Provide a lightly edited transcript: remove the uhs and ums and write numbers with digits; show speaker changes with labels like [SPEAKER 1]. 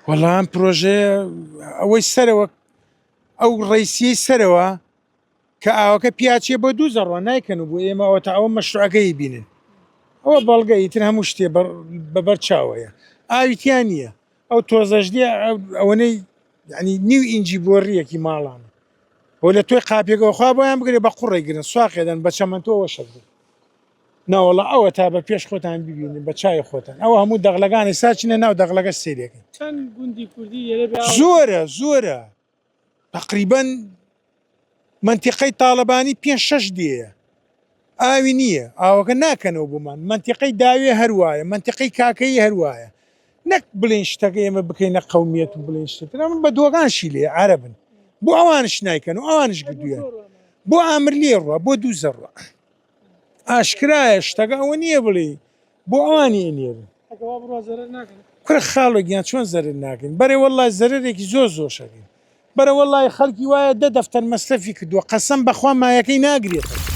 [SPEAKER 1] وەڵا ئەم پرۆژەیە ئەوەی سەرەوە ئەو ڕیسیەی سەرەوە کە ئاوەکە پیاچێ بۆ دوو زەڕوە نایکەن و بۆ ئێمە ئەوە تا ئەوە مەشروعەکەی بینن ئەوە بەڵگە ئیتر هەموو شتێ بەبەر چاوەیە ئاوی تیا نییە ئەو تۆزەش دیە ئەوەنەی ینی نیو ئینجی بۆڕیەکی ماڵان بۆ لە تۆی قاپێکەوە خوا بۆیان بگرێ بە قوڕی گرن سواقێدەن بە چەمەنتۆوە شەبن ناوەڵا ئەوە تا بە پێش خۆتان ببینن بە چای خۆتان ئەوە هەموو دەغلەکانی ساچنە ناو دەغلەکە سێرێکن
[SPEAKER 2] چەند گوندی کوردی لێرە بێ ئاو
[SPEAKER 1] زۆرە زۆرە تەقریبەن مەنتیقەی تاڵەبانی پێنج شەش دێیە ئاوی نییە ئاوەکە ناکەنەوە بۆمان مەنتیقەی داوێ هەروایە مەنتیقەی کاکەیی هەروایە نەک بڵێن شتەکە ئێمە بکەینە قەومیەت و بڵێن شتتر ئەمە بە دووەکانشی لێ عەرەبن بۆ ئەوانش نایکەن و ئەوانش گردویان بۆ ئامر لێ ڕوە بۆ دوو زەڕوە ئاشکرایە شتەکە ئەوە نییە بڵێ بۆ ئەوانی ئەنێرن.
[SPEAKER 2] ئەگە وا بڕوا زەرەر ناکەن.
[SPEAKER 1] کورە خاڵۆ گیان چۆن زەرەر ناکەین بەرێ وەڵای زەرەرێکی زۆر زۆر شەکەین بەرە وەڵای خەڵکی وایە دە دەفتەر مەسرەفی کردووە قەسەم بەخوا مایەکەی ناگرێتەوە.